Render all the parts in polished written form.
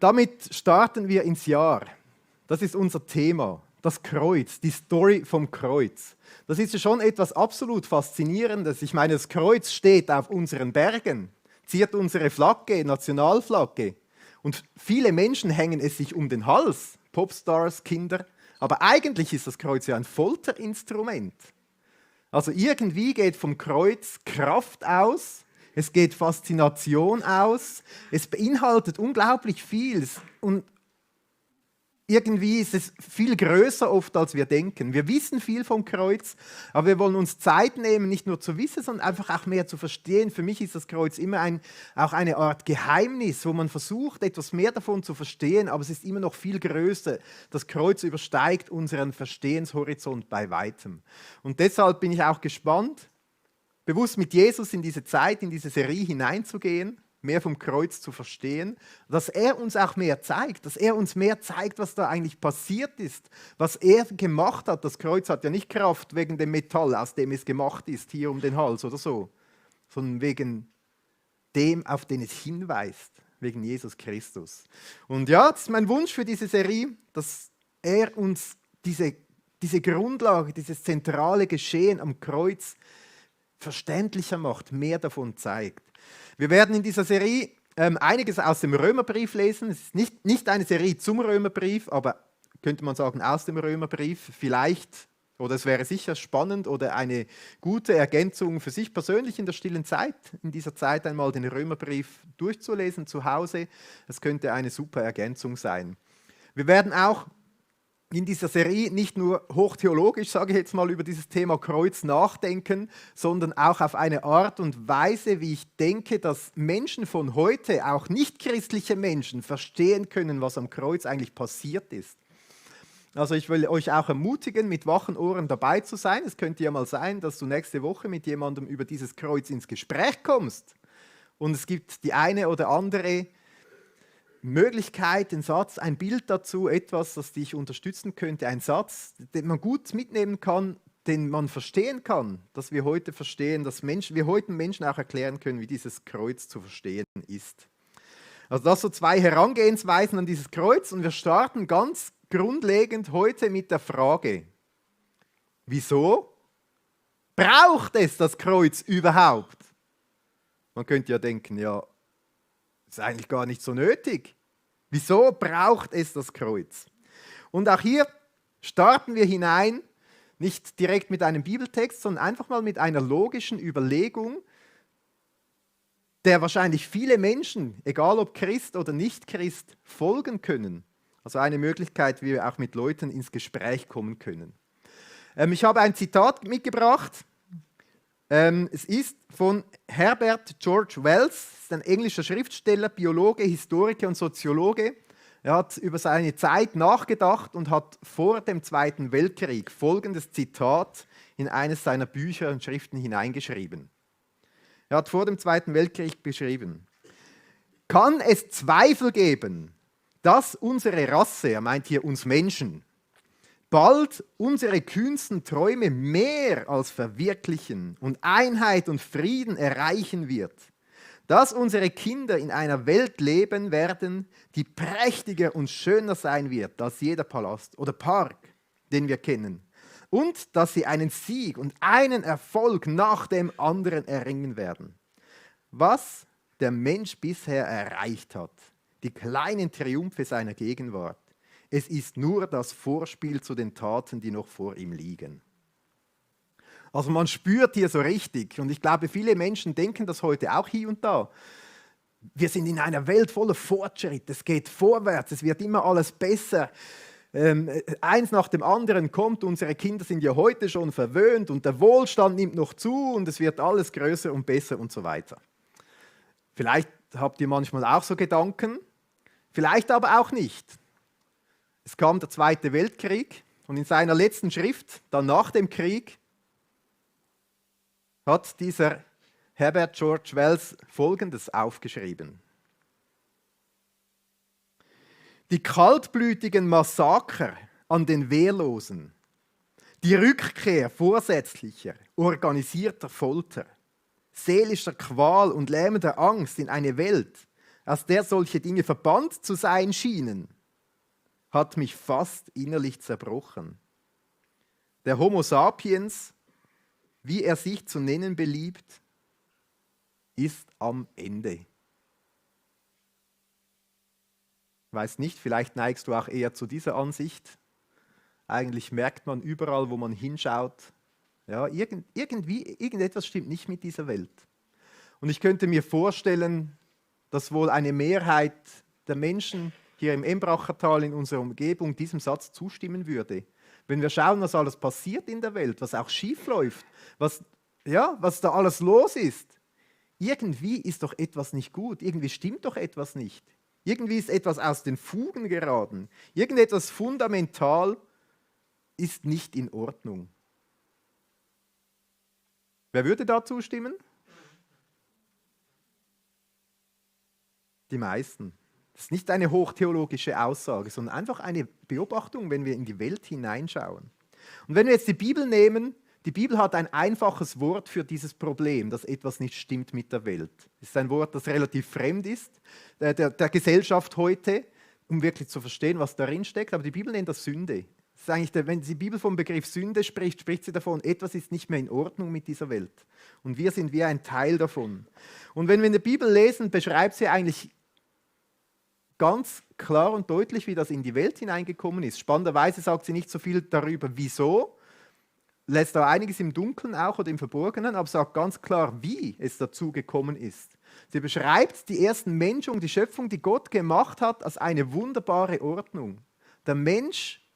Damit starten wir ins Jahr. Das ist unser Thema, das Kreuz, die Story vom Kreuz. Das ist ja schon etwas absolut Faszinierendes. Ich meine, das Kreuz steht auf unseren Bergen, ziert unsere Flagge, Nationalflagge. Und viele Menschen hängen es sich um den Hals, Popstars, Kinder. Aber eigentlich ist das Kreuz ja ein Folterinstrument. Also irgendwie geht vom Kreuz Kraft aus, es geht Faszination aus, es beinhaltet unglaublich viel und irgendwie ist es viel größer oft, als wir denken. Wir wissen viel vom Kreuz, aber wir wollen uns Zeit nehmen, nicht nur zu wissen, sondern einfach auch mehr zu verstehen. Für mich ist das Kreuz immer auch eine Art Geheimnis, wo man versucht, etwas mehr davon zu verstehen, aber es ist immer noch viel größer. Das Kreuz übersteigt unseren Verstehenshorizont bei weitem. Und deshalb bin ich auch gespannt, bewusst mit Jesus in diese Zeit, in diese Serie hineinzugehen, mehr vom Kreuz zu verstehen, dass er uns auch mehr zeigt, dass er uns mehr zeigt, was da eigentlich passiert ist, was er gemacht hat. Das Kreuz hat ja nicht Kraft wegen dem Metall, aus dem es gemacht ist, hier um den Hals oder so, sondern wegen dem, auf den es hinweist, wegen Jesus Christus. Und ja, das ist mein Wunsch für diese Serie, dass er uns diese Grundlage, dieses zentrale Geschehen am Kreuz verständlicher macht, mehr davon zeigt. Wir werden in dieser Serie einiges aus dem Römerbrief lesen. Es ist nicht eine Serie zum Römerbrief, aber könnte man sagen aus dem Römerbrief. Vielleicht, oder es wäre sicher spannend oder eine gute Ergänzung für sich persönlich in der stillen Zeit, in dieser Zeit einmal den Römerbrief durchzulesen zu Hause. Das könnte eine super Ergänzung sein. Wir werden auch in dieser Serie nicht nur hochtheologisch, sage ich jetzt mal, über dieses Thema Kreuz nachdenken, sondern auch auf eine Art und Weise, wie ich denke, dass Menschen von heute, auch nichtchristliche Menschen, verstehen können, was am Kreuz eigentlich passiert ist. Also ich will euch auch ermutigen, mit wachen Ohren dabei zu sein. Es könnte ja mal sein, dass du nächste Woche mit jemandem über dieses Kreuz ins Gespräch kommst. Und es gibt die eine oder andere Möglichkeit, den Satz, ein Bild dazu, etwas, das dich unterstützen könnte, ein Satz, den man gut mitnehmen kann, den man verstehen kann, dass wir heute verstehen, dass wir heute Menschen auch erklären können, wie dieses Kreuz zu verstehen ist. Also das sind so zwei Herangehensweisen an dieses Kreuz und wir starten ganz grundlegend heute mit der Frage, wieso braucht es das Kreuz überhaupt? Man könnte ja denken, ja, ist eigentlich gar nicht so nötig. Wieso braucht es das Kreuz? Und auch hier starten wir hinein, nicht direkt mit einem Bibeltext, sondern einfach mal mit einer logischen Überlegung, der wahrscheinlich viele Menschen, egal ob Christ oder nicht Christ, folgen können. Also eine Möglichkeit, wie wir auch mit Leuten ins Gespräch kommen können. Ich habe ein Zitat mitgebracht. Es ist von Herbert George Wells, das ist ein englischer Schriftsteller, Biologe, Historiker und Soziologe. Er hat über seine Zeit nachgedacht und hat vor dem Zweiten Weltkrieg folgendes Zitat in eines seiner Bücher und Schriften hineingeschrieben. Er hat vor dem Zweiten Weltkrieg beschrieben: Kann es Zweifel geben, dass unsere Rasse, er meint hier uns Menschen, bald unsere kühnsten Träume mehr als verwirklichen und Einheit und Frieden erreichen wird, dass unsere Kinder in einer Welt leben werden, die prächtiger und schöner sein wird als jeder Palast oder Park, den wir kennen, und dass sie einen Sieg und einen Erfolg nach dem anderen erringen werden. Was der Mensch bisher erreicht hat, die kleinen Triumphe seiner Gegenwart, es ist nur das Vorspiel zu den Taten, die noch vor ihm liegen. Also man spürt hier so richtig, und ich glaube, viele Menschen denken das heute auch hier und da. Wir sind in einer Welt voller Fortschritt, es geht vorwärts, es wird immer alles besser. Eins nach dem anderen kommt, unsere Kinder sind ja heute schon verwöhnt und der Wohlstand nimmt noch zu und es wird alles größer und besser und so weiter. Vielleicht habt ihr manchmal auch so Gedanken, vielleicht aber auch nicht. Es kam der Zweite Weltkrieg und in seiner letzten Schrift, dann nach dem Krieg, hat dieser Herbert George Wells Folgendes aufgeschrieben: Die kaltblütigen Massaker an den Wehrlosen, die Rückkehr vorsätzlicher, organisierter Folter, seelischer Qual und lähmender Angst in eine Welt, aus der solche Dinge verbannt zu sein schienen, hat mich fast innerlich zerbrochen. Der Homo sapiens, wie er sich zu nennen beliebt, ist am Ende. Ich weiß nicht, vielleicht neigst du auch eher zu dieser Ansicht. Eigentlich merkt man überall, wo man hinschaut, ja, irgendetwas stimmt nicht mit dieser Welt. Und ich könnte mir vorstellen, dass wohl eine Mehrheit der Menschen hier im Embracher Tal in unserer Umgebung diesem Satz zustimmen würde. Wenn wir schauen, was alles passiert in der Welt, was auch schief läuft, was da alles los ist, irgendwie ist doch etwas nicht gut, irgendwie stimmt doch etwas nicht. Irgendwie ist etwas aus den Fugen geraten. Irgendetwas fundamental ist nicht in Ordnung. Wer würde da zustimmen? Die meisten. Das ist nicht eine hochtheologische Aussage, sondern einfach eine Beobachtung, wenn wir in die Welt hineinschauen. Und wenn wir jetzt die Bibel nehmen, die Bibel hat ein einfaches Wort für dieses Problem, dass etwas nicht stimmt mit der Welt. Es ist ein Wort, das relativ fremd ist, der Gesellschaft heute, um wirklich zu verstehen, was darin steckt. Aber die Bibel nennt das Sünde. Das ist eigentlich wenn die Bibel vom Begriff Sünde spricht, spricht sie davon, etwas ist nicht mehr in Ordnung mit dieser Welt. Und wir sind wie ein Teil davon. Und wenn wir in der Bibel lesen, beschreibt sie eigentlich ganz klar und deutlich, wie das in die Welt hineingekommen ist. Spannenderweise sagt sie nicht so viel darüber, wieso, lässt da einiges im Dunkeln auch oder im Verborgenen, aber sagt ganz klar, wie es dazu gekommen ist. Sie beschreibt die ersten Menschen, die Schöpfung, die Gott gemacht hat, als eine wunderbare Ordnung. Der Mensch,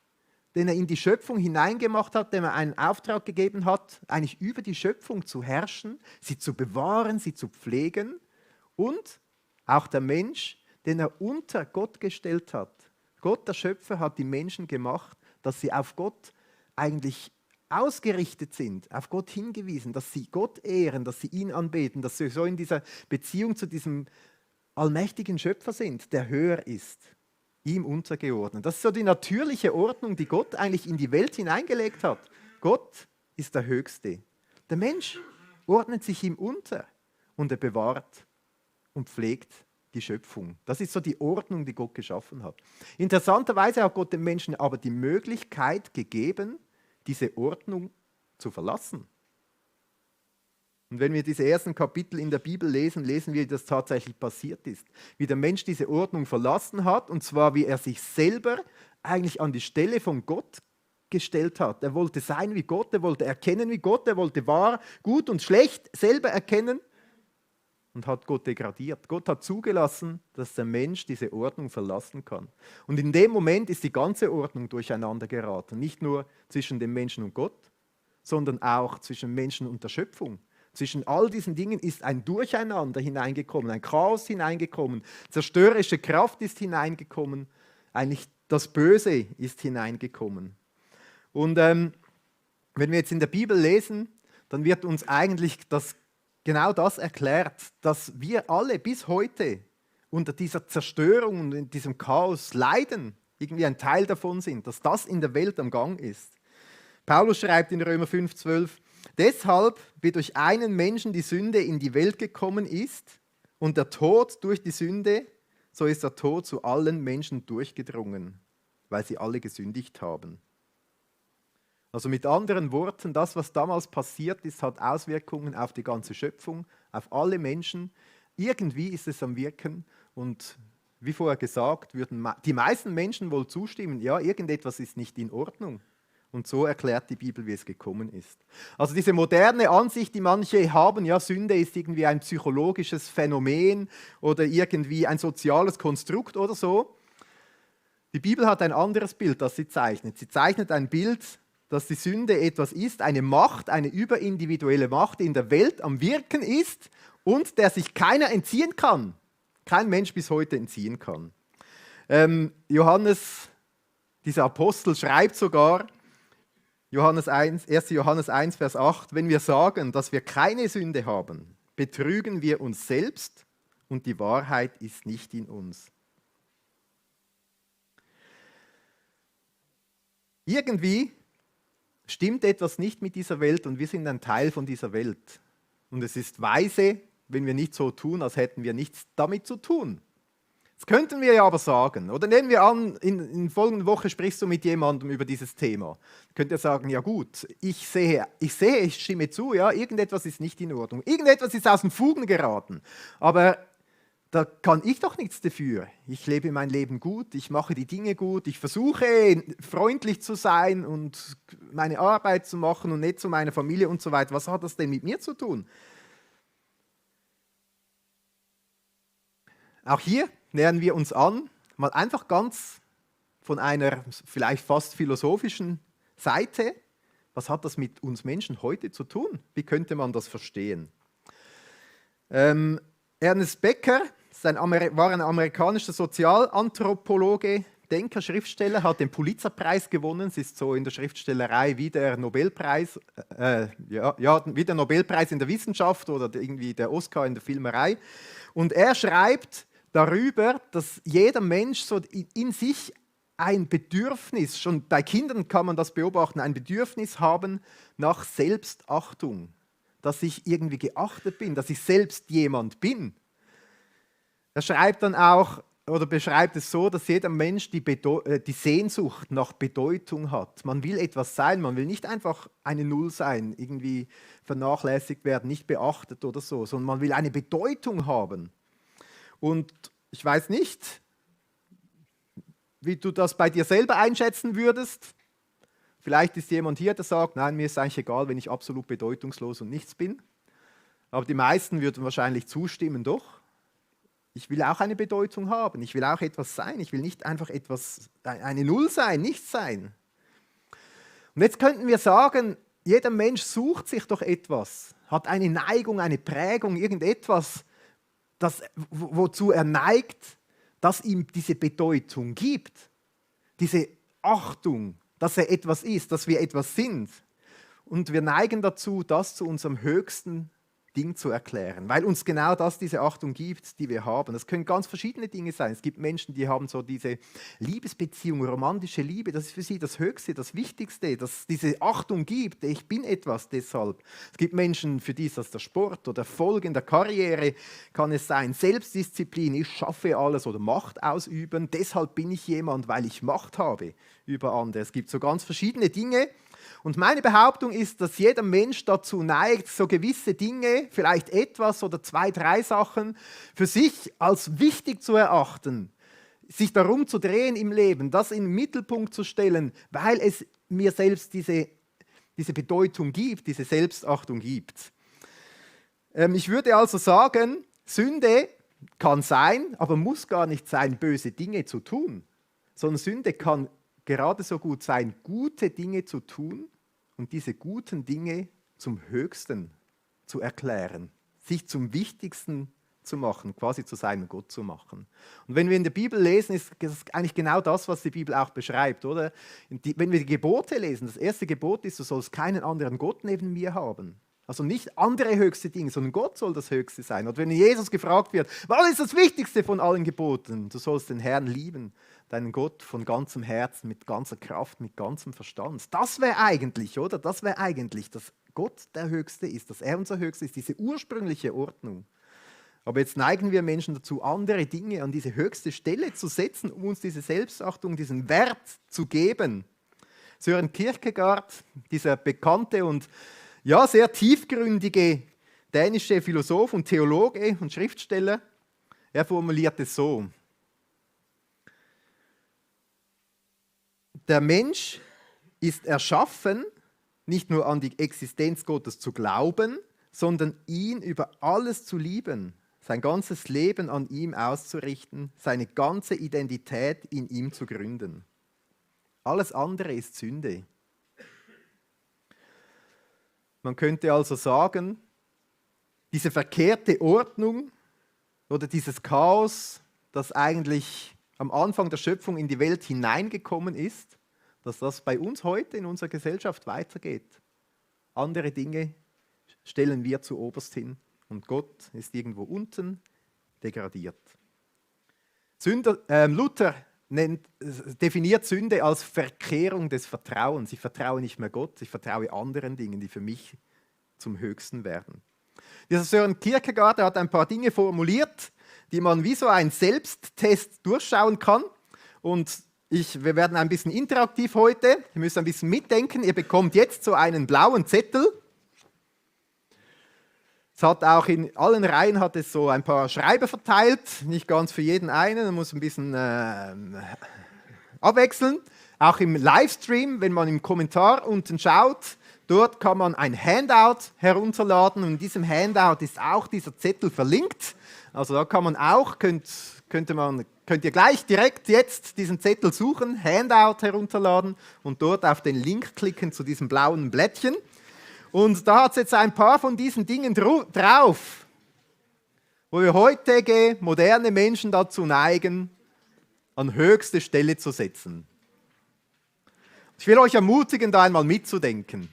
den er in die Schöpfung hineingemacht hat, dem er einen Auftrag gegeben hat, eigentlich über die Schöpfung zu herrschen, sie zu bewahren, sie zu pflegen, und auch der Mensch, den er unter Gott gestellt hat. Gott, der Schöpfer, hat die Menschen gemacht, dass sie auf Gott eigentlich ausgerichtet sind, auf Gott hingewiesen, dass sie Gott ehren, dass sie ihn anbeten, dass sie so in dieser Beziehung zu diesem allmächtigen Schöpfer sind, der höher ist, ihm untergeordnet. Das ist so die natürliche Ordnung, die Gott eigentlich in die Welt hineingelegt hat. Gott ist der Höchste. Der Mensch ordnet sich ihm unter und er bewahrt und pflegt die Schöpfung. Das ist so die Ordnung, die Gott geschaffen hat. Interessanterweise hat Gott dem Menschen aber die Möglichkeit gegeben, diese Ordnung zu verlassen. Und wenn wir diese ersten Kapitel in der Bibel lesen, lesen wir, wie das tatsächlich passiert ist. Wie der Mensch diese Ordnung verlassen hat, und zwar wie er sich selber eigentlich an die Stelle von Gott gestellt hat. Er wollte sein wie Gott, er wollte erkennen wie Gott, er wollte wahr, gut und schlecht selber erkennen und hat Gott degradiert. Gott hat zugelassen, dass der Mensch diese Ordnung verlassen kann. Und in dem Moment ist die ganze Ordnung durcheinander geraten. Nicht nur zwischen dem Menschen und Gott, sondern auch zwischen Menschen und der Schöpfung. Zwischen all diesen Dingen ist ein Durcheinander hineingekommen, ein Chaos hineingekommen, zerstörerische Kraft ist hineingekommen, eigentlich das Böse ist hineingekommen. Und wenn wir jetzt in der Bibel lesen, dann wird uns eigentlich genau das erklärt, dass wir alle bis heute unter dieser Zerstörung und in diesem Chaos leiden, irgendwie ein Teil davon sind, dass das in der Welt am Gang ist. Paulus schreibt in Römer 5,12: Deshalb, wie durch einen Menschen die Sünde in die Welt gekommen ist und der Tod durch die Sünde, so ist der Tod zu allen Menschen durchgedrungen, weil sie alle gesündigt haben. Also mit anderen Worten, das, was damals passiert ist, hat Auswirkungen auf die ganze Schöpfung, auf alle Menschen. Irgendwie ist es am Wirken und wie vorher gesagt, würden die meisten Menschen wohl zustimmen, ja, irgendetwas ist nicht in Ordnung. Und so erklärt die Bibel, wie es gekommen ist. Also diese moderne Ansicht, die manche haben, ja, Sünde ist irgendwie ein psychologisches Phänomen oder irgendwie ein soziales Konstrukt oder so. Die Bibel hat ein anderes Bild, das sie zeichnet. Sie zeichnet ein Bild, dass die Sünde etwas ist, eine Macht, eine überindividuelle Macht, die in der Welt am Wirken ist und der sich keiner entziehen kann. Kein Mensch bis heute entziehen kann. Johannes, dieser Apostel, schreibt sogar, 1. Johannes 1, Vers 8, wenn wir sagen, dass wir keine Sünde haben, betrügen wir uns selbst und die Wahrheit ist nicht in uns. Irgendwie stimmt etwas nicht mit dieser Welt und wir sind ein Teil von dieser Welt. Und es ist weise, wenn wir nicht so tun, als hätten wir nichts damit zu tun. Das könnten wir ja aber sagen. Oder nehmen wir an, in der folgenden Woche sprichst du mit jemandem über dieses Thema. Könnt ihr sagen, ja gut, ich stimme zu, ja, irgendetwas ist nicht in Ordnung. Irgendetwas ist aus den Fugen geraten. Aber da kann ich doch nichts dafür. Ich lebe mein Leben gut, ich mache die Dinge gut, ich versuche freundlich zu sein und meine Arbeit zu machen und nett zu meiner Familie und so weiter. Was hat das denn mit mir zu tun? Auch hier nähern wir uns an, mal einfach ganz von einer vielleicht fast philosophischen Seite. Was hat das mit uns Menschen heute zu tun? Wie könnte man das verstehen? Ernest Becker war ein amerikanischer Sozialanthropologe, Denker, Schriftsteller, hat den Pulitzerpreis gewonnen. Es ist so in der Schriftstellerei wie der Nobelpreis, wie der Nobelpreis in der Wissenschaft oder irgendwie der Oscar in der Filmerei. Und er schreibt darüber, dass jeder Mensch so in sich ein Bedürfnis, schon bei Kindern kann man das beobachten, ein Bedürfnis haben nach Selbstachtung, dass ich irgendwie geachtet bin, dass ich selbst jemand bin. Er schreibt dann auch oder beschreibt es so, dass jeder Mensch die Sehnsucht nach Bedeutung hat. Man will etwas sein, man will nicht einfach eine Null sein, irgendwie vernachlässigt werden, nicht beachtet oder so, sondern man will eine Bedeutung haben. Und ich weiß nicht, wie du das bei dir selber einschätzen würdest. Vielleicht ist jemand hier, der sagt, nein, mir ist eigentlich egal, wenn ich absolut bedeutungslos und nichts bin. Aber die meisten würden wahrscheinlich zustimmen, doch. Ich will auch eine Bedeutung haben, ich will auch etwas sein, ich will nicht einfach eine Null sein, nichts sein. Und jetzt könnten wir sagen, jeder Mensch sucht sich doch etwas, hat eine Neigung, eine Prägung, irgendetwas, wozu er neigt, dass ihm diese Bedeutung gibt, diese Achtung, dass er etwas ist, dass wir etwas sind. Und wir neigen dazu, das zu unserem höchsten Ding zu erklären, weil uns genau das diese Achtung gibt, die wir haben. Das können ganz verschiedene Dinge sein. Es gibt Menschen, die haben so diese Liebesbeziehung, romantische Liebe, das ist für sie das Höchste, das Wichtigste, dass diese Achtung gibt, ich bin etwas deshalb. Es gibt Menschen, für die ist das der Sport oder Erfolg in der Karriere, kann es sein, Selbstdisziplin, ich schaffe alles oder Macht ausüben, deshalb bin ich jemand, weil ich Macht habe über andere. Es gibt so ganz verschiedene Dinge. Und meine Behauptung ist, dass jeder Mensch dazu neigt, so gewisse Dinge, vielleicht etwas oder 2, 3 Sachen, für sich als wichtig zu erachten, sich darum zu drehen im Leben, das in den Mittelpunkt zu stellen, weil es mir selbst diese Bedeutung gibt, diese Selbstachtung gibt. Ich würde also sagen, Sünde kann sein, aber muss gar nicht sein, böse Dinge zu tun, sondern Sünde kann gerade so gut sein, gute Dinge zu tun und diese guten Dinge zum Höchsten zu erklären, sich zum Wichtigsten zu machen, quasi zu seinem Gott zu machen. Und wenn wir in der Bibel lesen, ist das eigentlich genau das, was die Bibel auch beschreibt, oder? Wenn wir die Gebote lesen, das erste Gebot ist, du sollst keinen anderen Gott neben mir haben. Also nicht andere höchste Dinge, sondern Gott soll das Höchste sein. Und wenn Jesus gefragt wird, was ist das Wichtigste von allen Geboten? Du sollst den Herrn lieben, deinen Gott von ganzem Herzen, mit ganzer Kraft, mit ganzem Verstand. Das wäre eigentlich, oder? Das wäre eigentlich, dass Gott der Höchste ist, dass er unser Höchster ist, diese ursprüngliche Ordnung. Aber jetzt neigen wir Menschen dazu, andere Dinge an diese höchste Stelle zu setzen, um uns diese Selbstachtung, diesen Wert zu geben. Søren Kierkegaard, dieser bekannte und ja, sehr tiefgründige dänische Philosoph und Theologe und Schriftsteller, er formuliert es so: Der Mensch ist erschaffen, nicht nur an die Existenz Gottes zu glauben, sondern ihn über alles zu lieben, sein ganzes Leben an ihm auszurichten, seine ganze Identität in ihm zu gründen. Alles andere ist Sünde. Man könnte also sagen, diese verkehrte Ordnung oder dieses Chaos, das eigentlich am Anfang der Schöpfung in die Welt hineingekommen ist, dass das bei uns heute in unserer Gesellschaft weitergeht. Andere Dinge stellen wir zu oberst hin und Gott ist irgendwo unten degradiert. Luther definiert Sünde als Verkehrung des Vertrauens. Ich vertraue nicht mehr Gott, ich vertraue anderen Dingen, die für mich zum Höchsten werden. Dieser Søren Kierkegaard hat ein paar Dinge formuliert, die man wie so einen Selbsttest durchschauen kann. Und wir werden ein bisschen interaktiv heute. Ihr müsst ein bisschen mitdenken. Ihr bekommt jetzt so einen blauen Zettel. Es hat auch in allen Reihen hat es so ein paar Schreiber verteilt. Nicht ganz für jeden einen. Man muss ein bisschen abwechseln. Auch im Livestream, wenn man im Kommentar unten schaut, dort kann man ein Handout herunterladen. Und in diesem Handout ist auch dieser Zettel verlinkt. Also da kann man auch, könnt ihr gleich direkt jetzt diesen Zettel suchen, Handout herunterladen und dort auf den Link klicken zu diesem blauen Blättchen. Und da hat es jetzt ein paar von diesen Dingen drauf, wo wir heutige moderne Menschen dazu neigen, an höchste Stelle zu setzen. Ich will euch ermutigen, da einmal mitzudenken.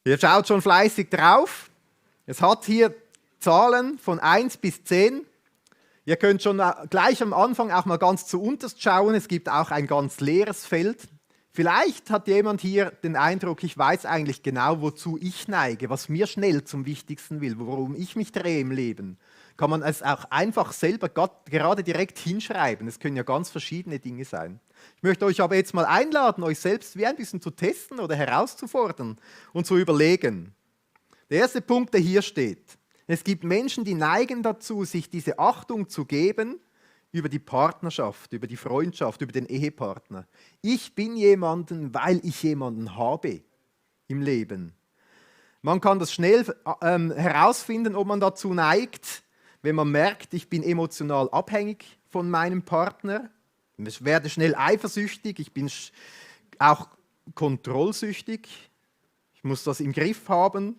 Ihr schaut schon fleißig drauf. Es hat hier Zahlen von 1 bis 10. Ihr könnt schon gleich am Anfang auch mal ganz zu unterst schauen. Es gibt auch ein ganz leeres Feld. Vielleicht hat jemand hier den Eindruck, ich weiß eigentlich genau, wozu ich neige, was mir schnell zum Wichtigsten will, worum ich mich drehe im Leben. Kann man es auch einfach selber gerade direkt hinschreiben. Es können ja ganz verschiedene Dinge sein. Ich möchte euch aber jetzt mal einladen, euch selbst wie ein bisschen zu testen oder herauszufordern und zu überlegen. Der erste Punkt, der hier steht. Es gibt Menschen, die neigen dazu, sich diese Achtung zu geben über die Partnerschaft, über die Freundschaft, über den Ehepartner. Ich bin jemanden, weil ich jemanden habe im Leben. Man kann das schnell herausfinden, ob man dazu neigt, wenn man merkt, ich bin emotional abhängig von meinem Partner. Ich werde schnell eifersüchtig, ich bin auch kontrollsüchtig. Ich muss das im Griff haben.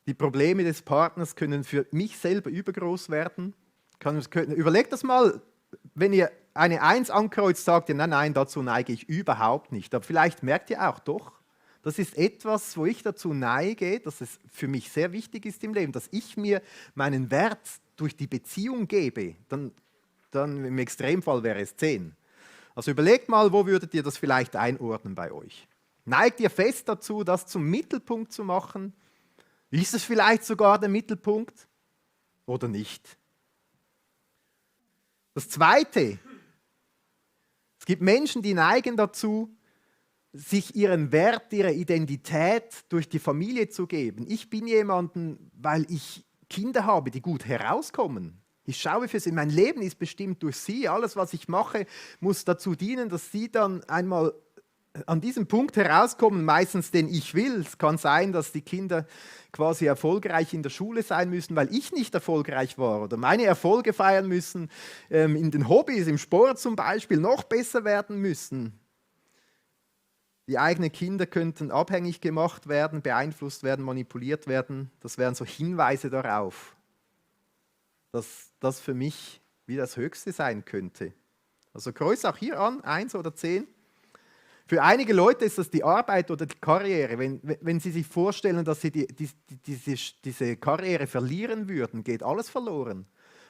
Die Probleme des Partners können für mich selber übergroß werden. Überlegt das mal, wenn ihr eine 1 ankreuzt, sagt ihr, nein, dazu neige ich überhaupt nicht. Aber vielleicht merkt ihr auch, doch, das ist etwas, wo ich dazu neige, dass es für mich sehr wichtig ist im Leben, dass ich mir meinen Wert durch die Beziehung gebe. Dann im Extremfall wäre es 10. Also überlegt mal, wo würdet ihr das vielleicht einordnen bei euch? Neigt ihr fest dazu, das zum Mittelpunkt zu machen? Ist es vielleicht sogar der Mittelpunkt oder nicht? Das Zweite, es gibt Menschen, die neigen dazu, sich ihren Wert, ihre Identität durch die Familie zu geben. Ich bin jemanden, weil ich Kinder habe, die gut herauskommen. Ich schaue für sie, mein Leben ist bestimmt durch sie. Alles, was ich mache, muss dazu dienen, dass sie dann einmal an diesem Punkt herauskommen, meistens den ich will. Es kann sein, dass die Kinder quasi erfolgreich in der Schule sein müssen, weil ich nicht erfolgreich war oder meine Erfolge feiern müssen, in den Hobbys, im Sport zum Beispiel, noch besser werden müssen. Die eigenen Kinder könnten abhängig gemacht werden, beeinflusst werden, manipuliert werden. Das wären so Hinweise darauf, dass das für mich wie das Höchste sein könnte. Also kreuz auch hier an, 1 oder 10. Für einige Leute ist das die Arbeit oder die Karriere. Wenn sie sich vorstellen, dass sie diese Karriere verlieren würden, geht alles verloren.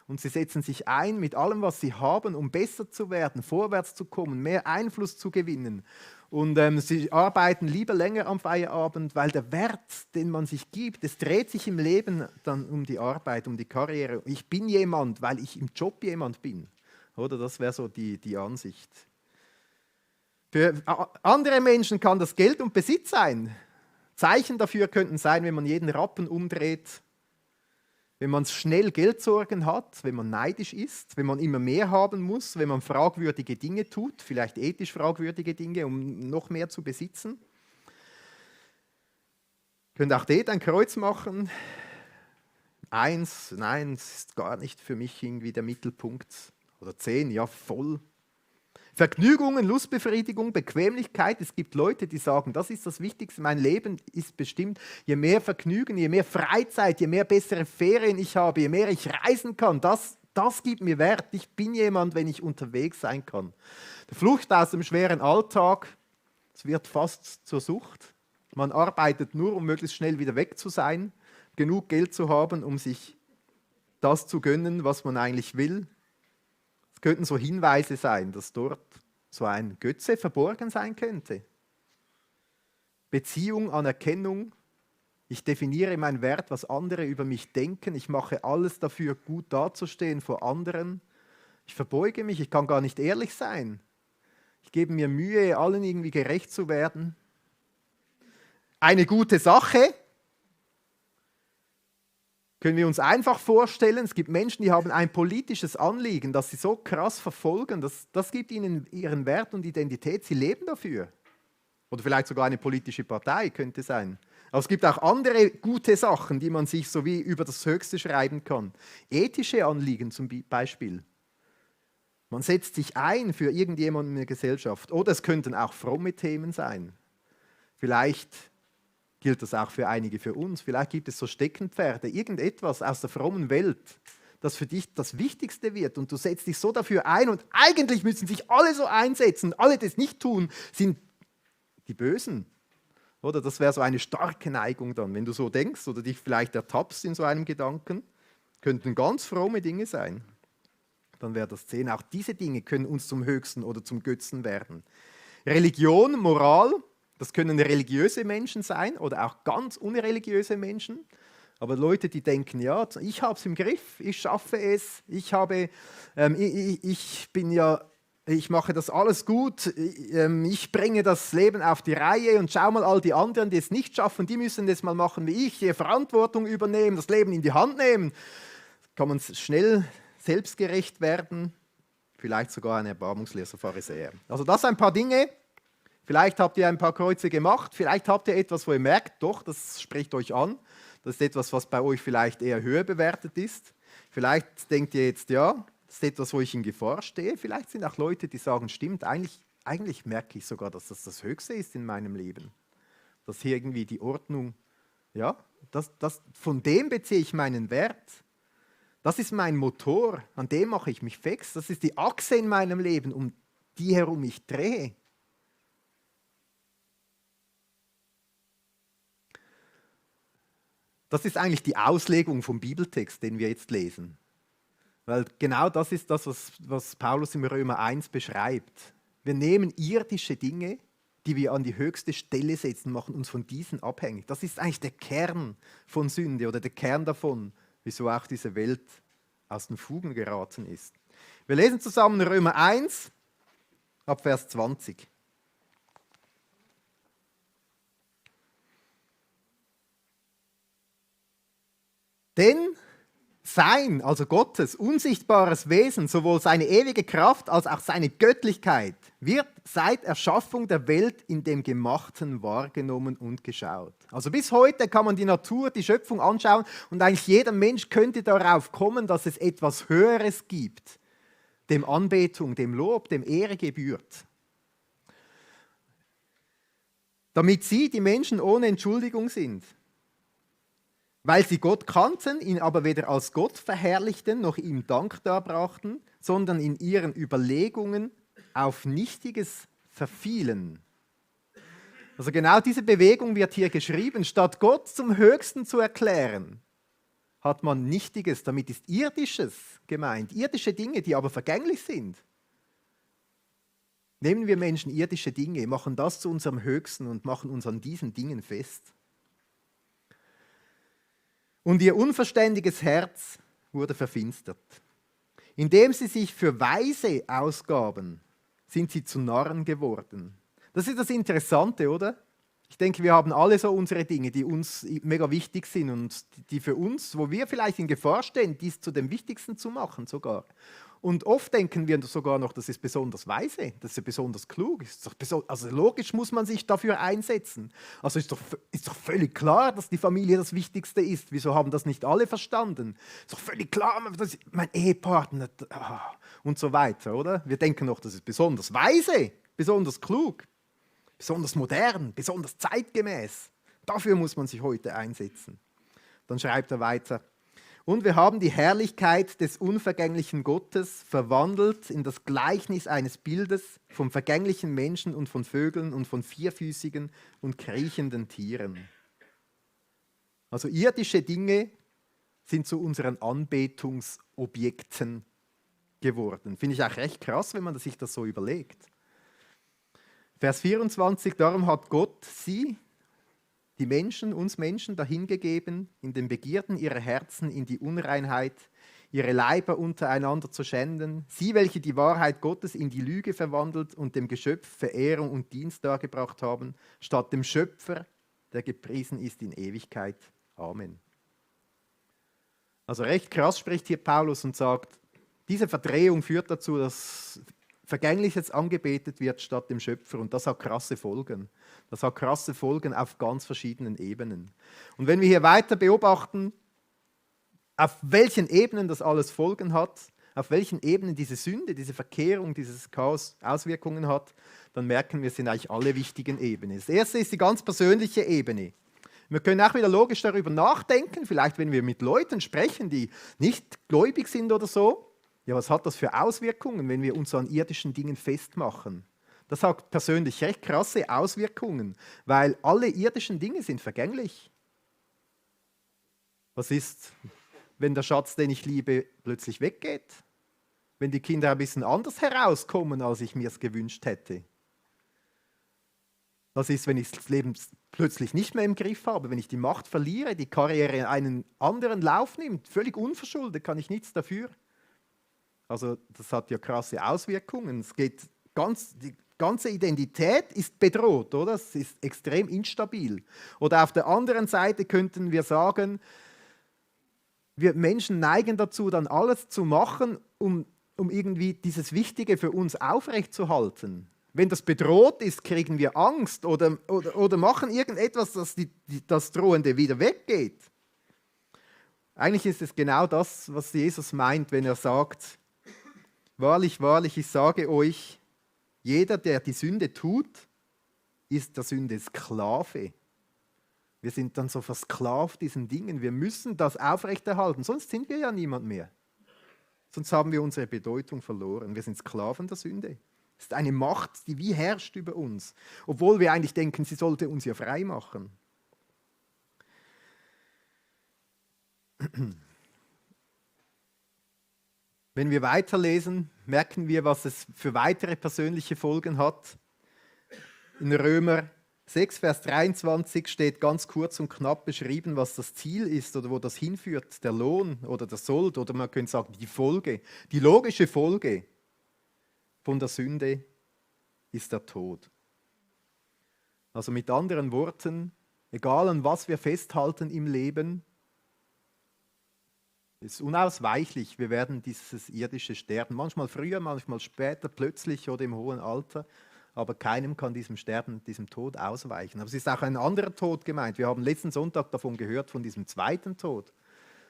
Und sie setzen sich ein mit allem, was sie haben, um besser zu werden, vorwärts zu kommen, mehr Einfluss zu gewinnen. Und sie arbeiten lieber länger am Feierabend, weil der Wert, den man sich gibt, es dreht sich im Leben dann um die Arbeit, um die Karriere. Ich bin jemand, weil ich im Job jemand bin. Oder das wäre so die Ansicht. Für andere Menschen kann das Geld und Besitz sein. Zeichen dafür könnten sein, wenn man jeden Rappen umdreht, wenn man schnell Geldsorgen hat, wenn man neidisch ist, wenn man immer mehr haben muss, wenn man fragwürdige Dinge tut, vielleicht ethisch fragwürdige Dinge, um noch mehr zu besitzen. Ihr könnt auch dort ein Kreuz machen. 1, nein, das ist gar nicht für mich irgendwie der Mittelpunkt. Oder 10, ja, voll. Vergnügungen, Lustbefriedigung, Bequemlichkeit. Es gibt Leute, die sagen, das ist das Wichtigste. Mein Leben ist bestimmt, je mehr Vergnügen, je mehr Freizeit, je mehr bessere Ferien ich habe, je mehr ich reisen kann, das gibt mir Wert. Ich bin jemand, wenn ich unterwegs sein kann. Die Flucht aus dem schweren Alltag, es wird fast zur Sucht. Man arbeitet nur, um möglichst schnell wieder weg zu sein, genug Geld zu haben, um sich das zu gönnen, was man eigentlich will. Es könnten so Hinweise sein, dass dort so ein Götze verborgen sein könnte. Beziehung, Anerkennung. Ich definiere meinen Wert, was andere über mich denken. Ich mache alles dafür, gut dazustehen vor anderen. Ich verbeuge mich, ich kann gar nicht ehrlich sein. Ich gebe mir Mühe, allen irgendwie gerecht zu werden. Eine gute Sache. Können wir uns einfach vorstellen, es gibt Menschen, die haben ein politisches Anliegen, das sie so krass verfolgen, das gibt ihnen ihren Wert und Identität, sie leben dafür. Oder vielleicht sogar eine politische Partei könnte sein. Aber es gibt auch andere gute Sachen, die man sich so wie über das Höchste schreiben kann. Ethische Anliegen zum Beispiel. Man setzt sich ein für irgendjemanden in der Gesellschaft. Oder es könnten auch fromme Themen sein. Vielleicht gilt das auch für einige für uns. Vielleicht gibt es so Steckenpferde, irgendetwas aus der frommen Welt, das für dich das Wichtigste wird. Und du setzt dich so dafür ein und eigentlich müssen sich alle so einsetzen. Alle, die es nicht tun, sind die Bösen. Oder das wäre so eine starke Neigung dann. Wenn du so denkst oder dich vielleicht ertappst in so einem Gedanken, könnten ganz fromme Dinge sein. Dann wäre das 10. Auch diese Dinge können uns zum Höchsten oder zum Götzen werden. Religion, Moral, das können religiöse Menschen sein oder auch ganz unreligiöse Menschen. Aber Leute, die denken, ja, ich habe es im Griff, ich schaffe es, ich mache das alles gut, ich bringe das Leben auf die Reihe und schau mal, all die anderen, die es nicht schaffen, die müssen das mal machen wie ich, die Verantwortung übernehmen, das Leben in die Hand nehmen. Kann man schnell selbstgerecht werden, vielleicht sogar ein erbarmungsloser Pharisäer. Also das sind ein paar Dinge. Vielleicht habt ihr ein paar Kreuze gemacht, vielleicht habt ihr etwas, wo ihr merkt, doch, das spricht euch an. Das ist etwas, was bei euch vielleicht eher höher bewertet ist. Vielleicht denkt ihr jetzt, ja, das ist etwas, wo ich in Gefahr stehe. Vielleicht sind auch Leute, die sagen, stimmt, eigentlich merke ich sogar, dass das Höchste ist in meinem Leben. Dass hier irgendwie die Ordnung, ja, von dem beziehe ich meinen Wert. Das ist mein Motor, an dem mache ich mich fix. Das ist die Achse in meinem Leben, um die herum ich drehe. Das ist eigentlich die Auslegung vom Bibeltext, den wir jetzt lesen. Weil genau das ist das, was Paulus im Römer 1 beschreibt. Wir nehmen irdische Dinge, die wir an die höchste Stelle setzen, machen uns von diesen abhängig. Das ist eigentlich der Kern von Sünde oder der Kern davon, wieso auch diese Welt aus den Fugen geraten ist. Wir lesen zusammen Römer 1 ab Vers 20. Denn sein, also Gottes, unsichtbares Wesen, sowohl seine ewige Kraft als auch seine Göttlichkeit, wird seit Erschaffung der Welt in dem Gemachten wahrgenommen und geschaut. Also bis heute kann man die Natur, die Schöpfung anschauen und eigentlich jeder Mensch könnte darauf kommen, dass es etwas Höheres gibt, dem Anbetung, dem Lob, dem Ehre gebührt. Damit sie, die Menschen, ohne Entschuldigung sind. Weil sie Gott kannten, ihn aber weder als Gott verherrlichten, noch ihm Dank darbrachten, sondern in ihren Überlegungen auf Nichtiges verfielen. Also genau diese Bewegung wird hier geschrieben. Statt Gott zum Höchsten zu erklären, hat man Nichtiges, damit ist Irdisches gemeint. Irdische Dinge, die aber vergänglich sind. Nehmen wir Menschen irdische Dinge, machen das zu unserem Höchsten und machen uns an diesen Dingen fest. Und ihr unverständiges Herz wurde verfinstert. Indem sie sich für Weise ausgaben, sind sie zu Narren geworden. Das ist das Interessante, oder? Ich denke, wir haben alle so unsere Dinge, die uns mega wichtig sind und die für uns, wo wir vielleicht in Gefahr stehen, dies zu dem Wichtigsten zu machen sogar. Und oft denken wir sogar noch, das ist besonders weise, das ist besonders klug. Also logisch muss man sich dafür einsetzen. Also ist doch völlig klar, dass die Familie das Wichtigste ist. Wieso haben das nicht alle verstanden? Ist doch völlig klar, das ist mein Ehepartner und so weiter, oder? Wir denken noch, das ist besonders weise, besonders klug, besonders modern, besonders zeitgemäß. Dafür muss man sich heute einsetzen. Dann schreibt er weiter. Und wir haben die Herrlichkeit des unvergänglichen Gottes verwandelt in das Gleichnis eines Bildes vom vergänglichen Menschen und von Vögeln und von vierfüßigen und kriechenden Tieren. Also irdische Dinge sind zu unseren Anbetungsobjekten geworden. Finde ich auch recht krass, wenn man sich das so überlegt. Vers 24, darum hat Gott sie, die Menschen, uns Menschen, dahingegeben, in den Begierden ihrer Herzen in die Unreinheit, ihre Leiber untereinander zu schänden. Sie, welche die Wahrheit Gottes in die Lüge verwandelt und dem Geschöpf Verehrung und Dienst dargebracht haben, statt dem Schöpfer, der gepriesen ist in Ewigkeit. Amen. Also recht krass spricht hier Paulus und sagt, diese Verdrehung führt dazu, dass Vergängliches angebetet wird statt dem Schöpfer, und das hat krasse Folgen. Das hat krasse Folgen auf ganz verschiedenen Ebenen. Und wenn wir hier weiter beobachten, auf welchen Ebenen das alles Folgen hat, auf welchen Ebenen diese Sünde, diese Verkehrung, dieses Chaos Auswirkungen hat, dann merken wir, es sind eigentlich alle wichtigen Ebenen. Das erste ist die ganz persönliche Ebene. Wir können auch wieder logisch darüber nachdenken, vielleicht wenn wir mit Leuten sprechen, die nicht gläubig sind oder so. Ja, was hat das für Auswirkungen, wenn wir uns an irdischen Dingen festmachen? Das hat persönlich recht krasse Auswirkungen, weil alle irdischen Dinge sind vergänglich. Was ist, wenn der Schatz, den ich liebe, plötzlich weggeht? Wenn die Kinder ein bisschen anders herauskommen, als ich mir es gewünscht hätte? Was ist, wenn ich das Leben plötzlich nicht mehr im Griff habe, wenn ich die Macht verliere, die Karriere einen anderen Lauf nimmt, völlig unverschuldet, kann ich nichts dafür? Also das hat ja krasse Auswirkungen. Die ganze Identität ist bedroht, oder? Es ist extrem instabil. Oder auf der anderen Seite könnten wir sagen, wir Menschen neigen dazu, dann alles zu machen, um irgendwie dieses Wichtige für uns aufrechtzuerhalten. Wenn das bedroht ist, kriegen wir Angst oder machen irgendetwas, dass das Drohende wieder weggeht. Eigentlich ist es genau das, was Jesus meint, wenn er sagt, wahrlich, wahrlich, ich sage euch, jeder, der die Sünde tut, ist der Sünde Sklave. Wir sind dann so versklavt diesen Dingen. Wir müssen das aufrechterhalten, sonst sind wir ja niemand mehr. Sonst haben wir unsere Bedeutung verloren. Wir sind Sklaven der Sünde. Es ist eine Macht, die wie herrscht über uns, obwohl wir eigentlich denken, sie sollte uns ja frei machen. Wenn wir weiterlesen, merken wir, was es für weitere persönliche Folgen hat. In Römer 6, Vers 23 steht ganz kurz und knapp beschrieben, was das Ziel ist oder wo das hinführt, der Lohn oder der Sold, oder man könnte sagen, die Folge. Die logische Folge von der Sünde ist der Tod. Also mit anderen Worten, egal an was wir festhalten im Leben, ist unausweichlich, wir werden dieses irdische sterben. Manchmal früher, manchmal später, plötzlich oder im hohen Alter. Aber keinem kann diesem Sterben, diesem Tod ausweichen. Aber es ist auch ein anderer Tod gemeint. Wir haben letzten Sonntag davon gehört, von diesem zweiten Tod,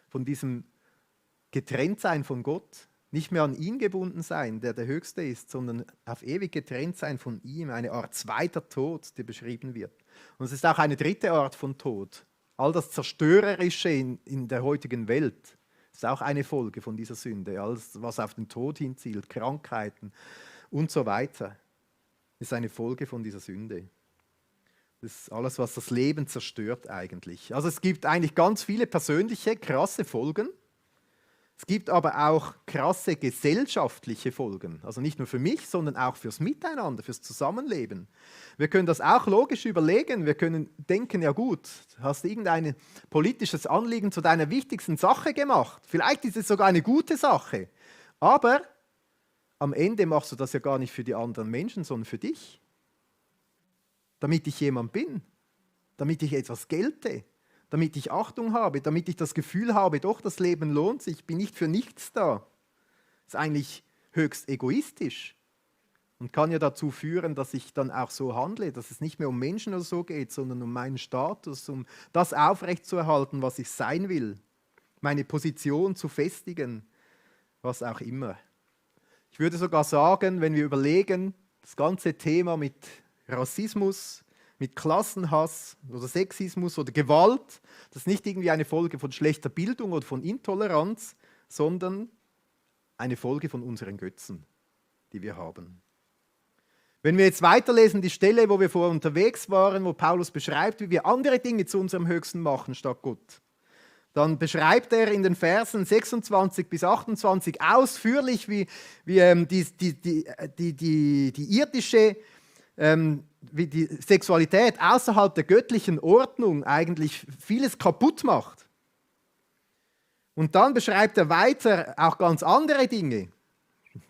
von diesem Getrenntsein von Gott. Nicht mehr an ihn gebunden sein, der der Höchste ist, sondern auf ewig getrennt sein von ihm. Eine Art zweiter Tod, der beschrieben wird. Und es ist auch eine dritte Art von Tod. All das Zerstörerische in der heutigen Welt ist auch eine Folge von dieser Sünde. Alles, was auf den Tod hinzielt, Krankheiten und so weiter, ist eine Folge von dieser Sünde. Das ist alles, was das Leben zerstört eigentlich. Also es gibt eigentlich ganz viele persönliche, krasse Folgen. Es gibt aber auch krasse gesellschaftliche Folgen. Also nicht nur für mich, sondern auch fürs Miteinander, fürs Zusammenleben. Wir können das auch logisch überlegen. Wir können denken, ja gut, hast du irgendein politisches Anliegen zu deiner wichtigsten Sache gemacht. Vielleicht ist es sogar eine gute Sache. Aber am Ende machst du das ja gar nicht für die anderen Menschen, sondern für dich. Damit ich jemand bin, damit ich etwas gelte, damit ich Achtung habe, damit ich das Gefühl habe, doch, das Leben lohnt sich, ich bin nicht für nichts da. Das ist eigentlich höchst egoistisch und kann ja dazu führen, dass ich dann auch so handle, dass es nicht mehr um Menschen oder so geht, sondern um meinen Status, um das aufrechtzuerhalten, was ich sein will, meine Position zu festigen, was auch immer. Ich würde sogar sagen, wenn wir überlegen, das ganze Thema mit Rassismus, mit Klassenhass oder Sexismus oder Gewalt, das ist nicht irgendwie eine Folge von schlechter Bildung oder von Intoleranz, sondern eine Folge von unseren Götzen, die wir haben. Wenn wir jetzt weiterlesen, die Stelle, wo wir vorher unterwegs waren, wo Paulus beschreibt, wie wir andere Dinge zu unserem Höchsten machen statt Gott, dann beschreibt er in den Versen 26 bis 28 ausführlich, wie die irdische wie die Sexualität außerhalb der göttlichen Ordnung eigentlich vieles kaputt macht. Und dann beschreibt er weiter auch ganz andere Dinge,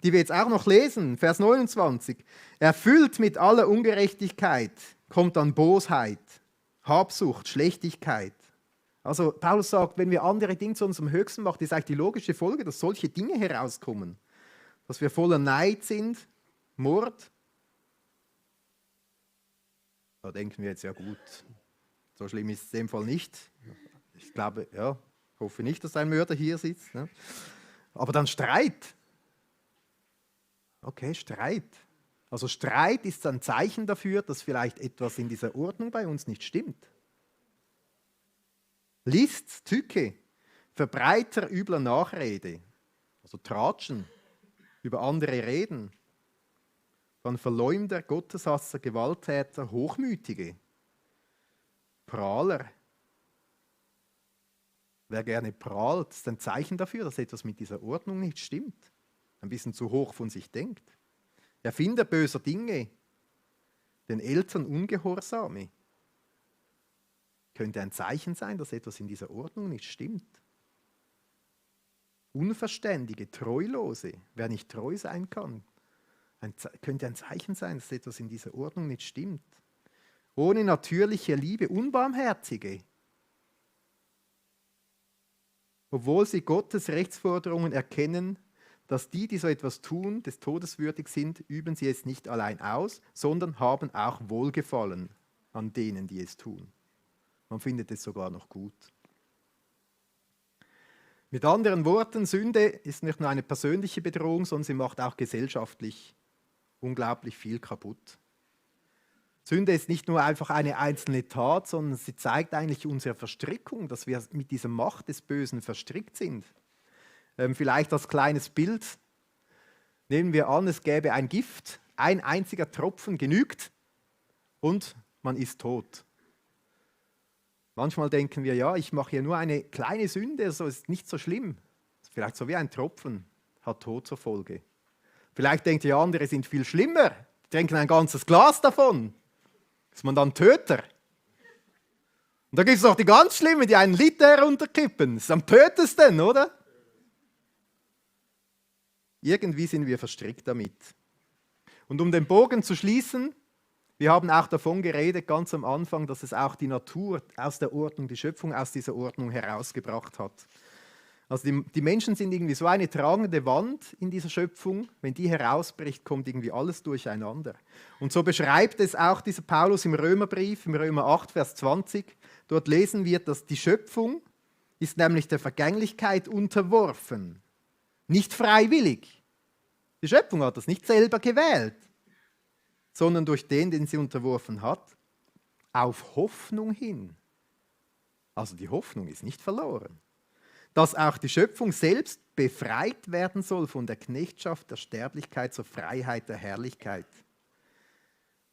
die wir jetzt auch noch lesen. Vers 29. Erfüllt mit aller Ungerechtigkeit kommt dann Bosheit, Habsucht, Schlechtigkeit. Also Paulus sagt, wenn wir andere Dinge zu unserem Höchsten machen, ist eigentlich die logische Folge, dass solche Dinge herauskommen. Dass wir voller Neid sind, Mord. Da denken wir jetzt, ja gut, so schlimm ist es in dem Fall nicht. Ich glaube, ja, hoffe nicht, dass ein Mörder hier sitzt. Ne? Aber dann Streit. Okay, Streit. Also Streit ist ein Zeichen dafür, dass vielleicht etwas in dieser Ordnung bei uns nicht stimmt. List, Tücke, Verbreiter übler Nachrede, also Tratschen, über andere reden, dann Verleumder, Gotteshasser, Gewalttäter, Hochmütige, Prahler. Wer gerne prahlt, ist ein Zeichen dafür, dass etwas mit dieser Ordnung nicht stimmt. Ein bisschen zu hoch von sich denkt. Erfinder böser Dinge, den Eltern Ungehorsame. Könnte ein Zeichen sein, dass etwas in dieser Ordnung nicht stimmt. Unverständige, Treulose, wer nicht treu sein kann, könnte ein Zeichen sein, dass etwas in dieser Ordnung nicht stimmt. Ohne natürliche Liebe, Unbarmherzige, obwohl sie Gottes Rechtsforderungen erkennen, dass die so etwas tun, des Todes würdig sind, üben sie es nicht allein aus, sondern haben auch Wohlgefallen an denen, die es tun. Man findet es sogar noch gut. Mit anderen Worten, Sünde ist nicht nur eine persönliche Bedrohung, sondern sie macht auch gesellschaftlich unglaublich viel kaputt. Sünde ist nicht nur einfach eine einzelne Tat, sondern sie zeigt eigentlich unsere Verstrickung, dass wir mit dieser Macht des Bösen verstrickt sind. Vielleicht als kleines Bild nehmen wir an, es gäbe ein Gift, ein einziger Tropfen genügt und man ist tot. Manchmal denken wir, ja, ich mache hier nur eine kleine Sünde, so ist nicht so schlimm. Vielleicht so wie ein Tropfen, hat Tod zur Folge. Vielleicht denkt ihr, andere sind viel schlimmer, die trinken ein ganzes Glas davon. Ist man dann Töter? Und da gibt es noch die ganz Schlimmen, die einen Liter herunterkippen. Das ist am tötesten, oder? Irgendwie sind wir verstrickt damit. Und um den Bogen zu schließen, wir haben auch davon geredet, ganz am Anfang, dass es auch die Natur aus der Ordnung, die Schöpfung aus dieser Ordnung herausgebracht hat. Also die Menschen sind irgendwie so eine tragende Wand in dieser Schöpfung. Wenn die herausbricht, kommt irgendwie alles durcheinander. Und so beschreibt es auch dieser Paulus im Römerbrief, im Römer 8, Vers 20. Dort lesen wir, dass die Schöpfung ist nämlich der Vergänglichkeit unterworfen. Nicht freiwillig. Die Schöpfung hat das nicht selber gewählt, sondern durch den sie unterworfen hat, auf Hoffnung hin. Also die Hoffnung ist nicht verloren. Dass auch die Schöpfung selbst befreit werden soll von der Knechtschaft der Sterblichkeit zur Freiheit der Herrlichkeit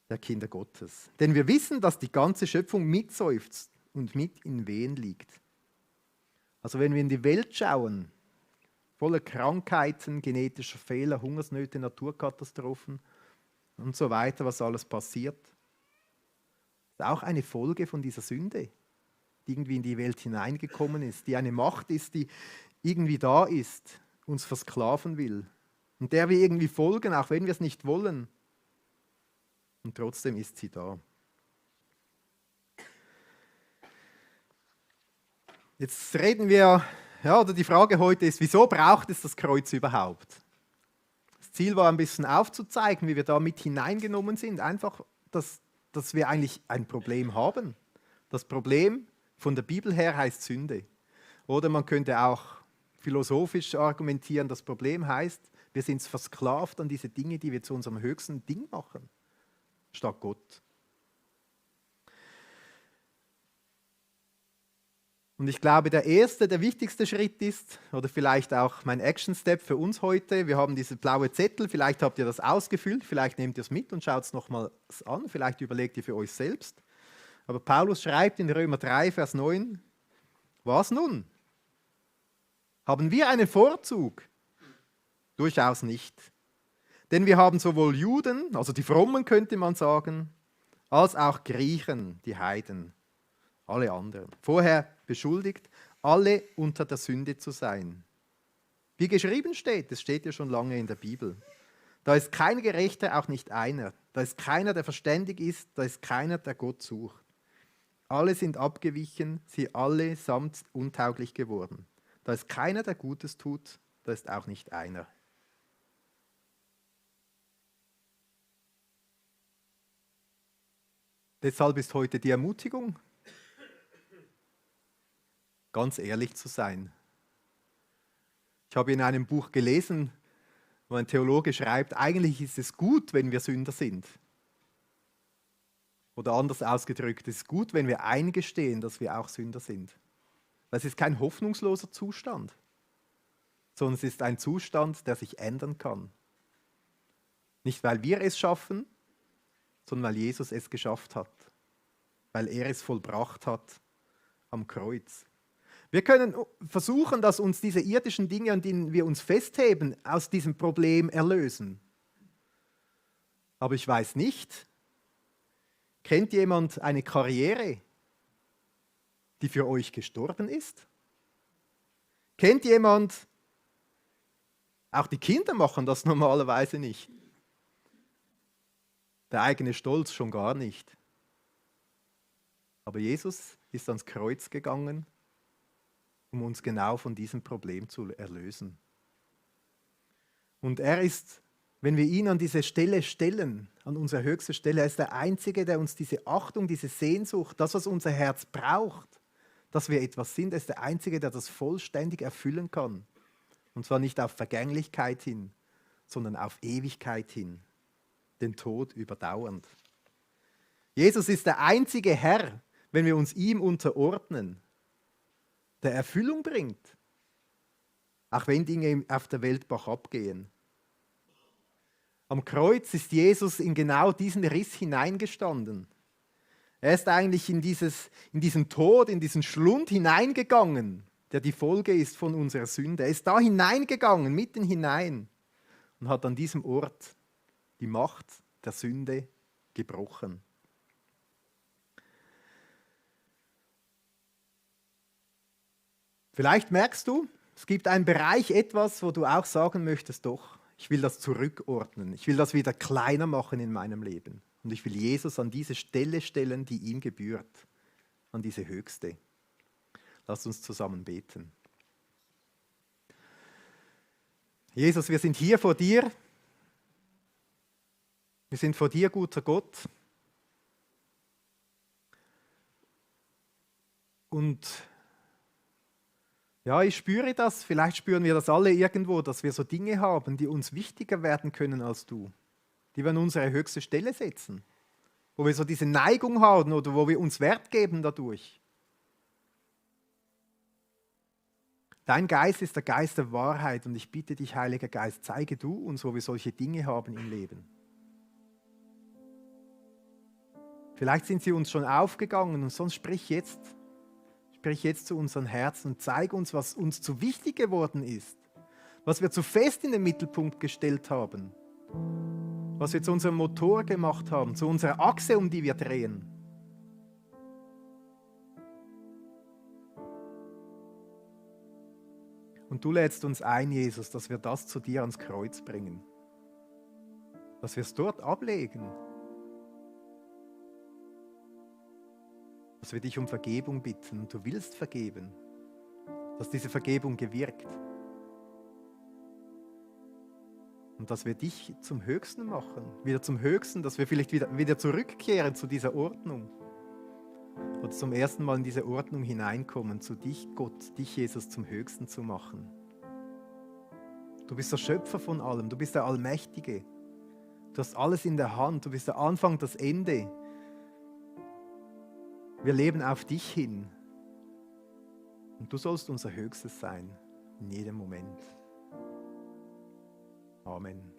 der Kinder Gottes. Denn wir wissen, dass die ganze Schöpfung mitseufzt und mit in Wehen liegt. Also wenn wir in die Welt schauen, voller Krankheiten, genetischer Fehler, Hungersnöte, Naturkatastrophen und so weiter, was alles passiert, ist auch eine Folge von dieser Sünde, die irgendwie in die Welt hineingekommen ist, die eine Macht ist, die irgendwie da ist, uns versklaven will und der wir irgendwie folgen, auch wenn wir es nicht wollen. Und trotzdem ist sie da. Jetzt reden wir, oder die Frage heute ist, wieso braucht es das Kreuz überhaupt? Das Ziel war ein bisschen aufzuzeigen, wie wir da mit hineingenommen sind, einfach, dass wir eigentlich ein Problem haben. Das Problem von der Bibel her heißt Sünde. Oder man könnte auch philosophisch argumentieren, das Problem heißt, wir sind versklavt an diese Dinge, die wir zu unserem höchsten Ding machen, statt Gott. Und ich glaube, der wichtigste Schritt ist, oder vielleicht auch mein Action-Step für uns heute, wir haben diese blaue Zettel, vielleicht habt ihr das ausgefüllt, vielleicht nehmt ihr es mit und schaut es nochmals an, vielleicht überlegt ihr für euch selbst. Aber Paulus schreibt in Römer 3, Vers 9, was nun? Haben wir einen Vorzug? Durchaus nicht. Denn wir haben sowohl Juden, also die Frommen könnte man sagen, als auch Griechen, die Heiden, alle anderen. Vorher beschuldigt, alle unter der Sünde zu sein. Wie geschrieben steht, es steht ja schon lange in der Bibel. Da ist kein Gerechter, auch nicht einer. Da ist keiner, der verständig ist, da ist keiner, der Gott sucht. Alle sind abgewichen, sie allesamt untauglich geworden. Da ist keiner, der Gutes tut, da ist auch nicht einer. Deshalb ist heute die Ermutigung, ganz ehrlich zu sein. Ich habe in einem Buch gelesen, wo ein Theologe schreibt, eigentlich ist es gut, wenn wir Sünder sind. Oder anders ausgedrückt, es ist gut, wenn wir eingestehen, dass wir auch Sünder sind. Das ist kein hoffnungsloser Zustand, sondern es ist ein Zustand, der sich ändern kann. Nicht, weil wir es schaffen, sondern weil Jesus es geschafft hat. Weil er es vollbracht hat am Kreuz. Wir können versuchen, dass uns diese irdischen Dinge, an denen wir uns festheben, aus diesem Problem erlösen. Aber ich weiß nicht, kennt jemand eine Karriere, die für euch gestorben ist? Kennt jemand, auch die Kinder machen das normalerweise nicht. Der eigene Stolz schon gar nicht. Aber Jesus ist ans Kreuz gegangen, um uns genau von diesem Problem zu erlösen. Und er ist, wenn wir ihn an diese Stelle stellen, an unsere höchste Stelle, er ist der Einzige, der uns diese Achtung, diese Sehnsucht, das, was unser Herz braucht, dass wir etwas sind, er ist der Einzige, der das vollständig erfüllen kann. Und zwar nicht auf Vergänglichkeit hin, sondern auf Ewigkeit hin, den Tod überdauernd. Jesus ist der einzige Herr, wenn wir uns ihm unterordnen, der Erfüllung bringt, auch wenn Dinge auf der Welt bachab gehen. Am Kreuz ist Jesus in genau diesen Riss hineingestanden. Er ist eigentlich in diesen Tod, in diesen Schlund hineingegangen, der die Folge ist von unserer Sünde. Er ist da hineingegangen, mitten hinein und hat an diesem Ort die Macht der Sünde gebrochen. Vielleicht merkst du, es gibt einen Bereich, etwas, wo du auch sagen möchtest, doch, ich will das zurückordnen, ich will das wieder kleiner machen in meinem Leben. Und ich will Jesus an diese Stelle stellen, die ihm gebührt, an diese höchste. Lasst uns zusammen beten. Jesus, wir sind hier vor dir. Wir sind vor dir, guter Gott. Und ja, ich spüre das, vielleicht spüren wir das alle irgendwo, dass wir so Dinge haben, die uns wichtiger werden können als du, die wir an unsere höchste Stelle setzen, wo wir so diese Neigung haben oder wo wir uns Wert geben dadurch. Dein Geist ist der Geist der Wahrheit und ich bitte dich, Heiliger Geist, zeige du uns, wo wir solche Dinge haben im Leben. Vielleicht sind sie uns schon aufgegangen und sonst sprich jetzt zu unseren Herzen und zeig uns, was uns zu wichtig geworden ist, was wir zu fest in den Mittelpunkt gestellt haben, was wir zu unserem Motor gemacht haben, zu unserer Achse, um die wir drehen. Und du lädst uns ein, Jesus, dass wir das zu dir ans Kreuz bringen, dass wir es dort ablegen, dass wir dich um Vergebung bitten und du willst vergeben, dass diese Vergebung gewirkt und dass wir dich zum Höchsten machen, wieder zum Höchsten, dass wir vielleicht wieder zurückkehren zu dieser Ordnung oder zum ersten Mal in diese Ordnung hineinkommen, zu dich, Gott, dich, Jesus, zum Höchsten zu machen. Du bist der Schöpfer von allem, du bist der Allmächtige, du hast alles in der Hand, du bist der Anfang, das Ende. Wir leben auf dich hin und du sollst unser Höchstes sein in jedem Moment. Amen.